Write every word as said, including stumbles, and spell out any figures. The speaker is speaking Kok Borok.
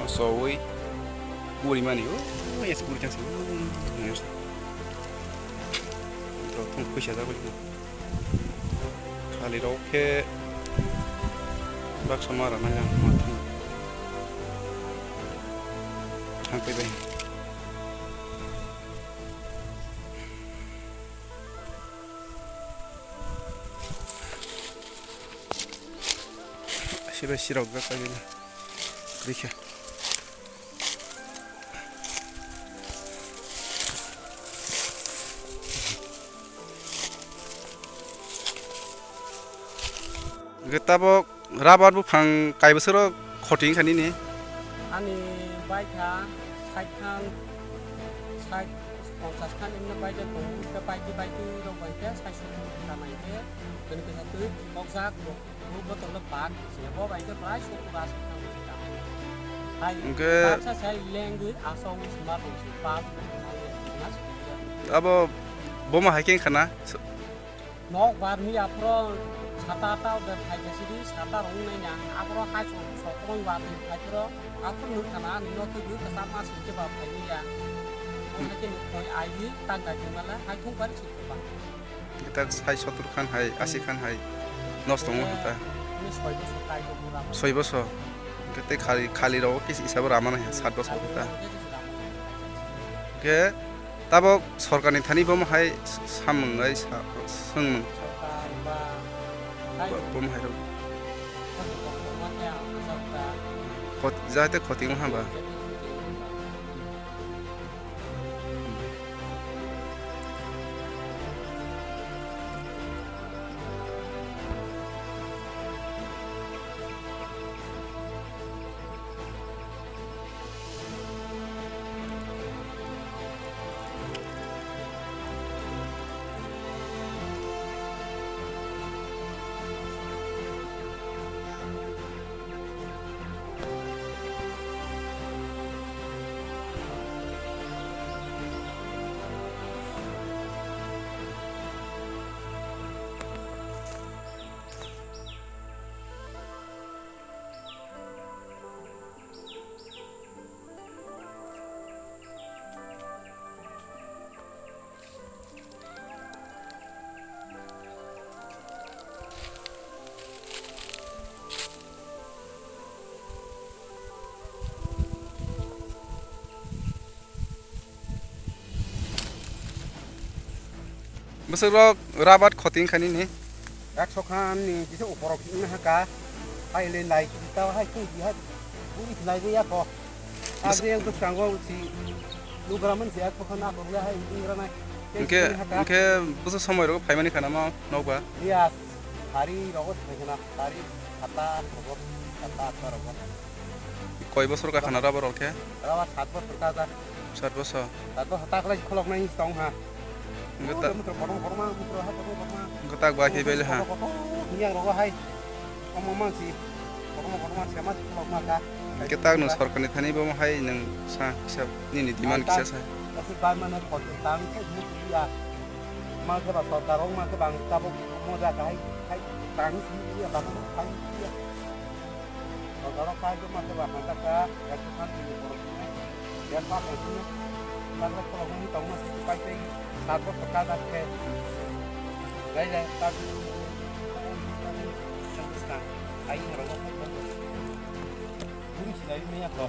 Masowi muri mani o, ya se muri chang se. Thong pisa da bali. Khali rok khe baksa ma rana yang ma thang. Thang pe bai. Sibai sirok jak kagina. Rikha. Hwnkhe tabok rubber buphang kai bwswk rok khoti wngkha nini? Ani baikha sait khan, sait ponchas khan wngna baija tongo, hwnkhe baiti baiti rok bai khe sait sottur kha nai khe, tini kisa twi kokjak rok. Bo botol no bak se, bo bai khe prai sottur ashi thang si tamo. Hai, hwnkhe baksa sai lengwi asong sima tong si bak. Abo bomo hai khe wngkha na? Nok bar ni aphro sata ta de phai khe sidi sata rong nai na. Aphro hai sok sok rong ba de phai phro aphro nuk khana ni nok tu ta ma si ke ba phai ni ya. Hai khe nuk koi ai ni tak dai mala hai thung bar si ba. Kitak sai sottur khan hai, asi khan hai nosto wngo hwnta. Soi bosor. Hwnkhe tei khali, khali rok kis-, isabo rama nai sat bosor hwnta. Hwnkhe tabok sorkarni thani bomo hai samung hai sa-, swngmung. Bo-, bomo hai rok. Khot-, jahate khoti wngha ba. Bwswk rok rabat khoti wngkha nini? Ekso khan ni kisa uporok wngna haka. Hai le nai kita hai kung di hai. Buri khlai ya ko. Bwswk- Agi yang bwskango si lugra man si ekso khan akorle hai wngranai. Hwnkhe, hwnkhe bwswk somoi rogo phaimani khana ma nokba? Iya, hari rogo sai khana, hari sata rogo, sata atta rogo. Koi bosor ka khana rabar rok khe? Rabar sat bosor ka jak. Sat bosor. Sat bosor ta khlai kholok nai tong ha. Hwnkhe ta- Mutro kotorma, mutro ha kotorma. Hwnkhe tak bai khe bele ha. Kotor, kotor, hingyang rogo hai. Omo mang si. Kotorma, kotorma sema si kholok ma ka. Hwnkhe tak nwng sorkarni thani bo hai nwng sa kisa nini demand kisa sa. Aswk bai mano kotor tang khe hini ya. Ma khe ba sorkar rok ma khe bang tabuk mo ja ka hai, hai tang si ya, bang tang si ya. Sorkar rok kaisa ma khe ba handa kha, ekso khan tini borok sini, yak ma khe sini, takla khulok nani tongma sini pai tei sat bosor kajak khe. Gai jai tak. Ai rok. Buri sinai maya kho.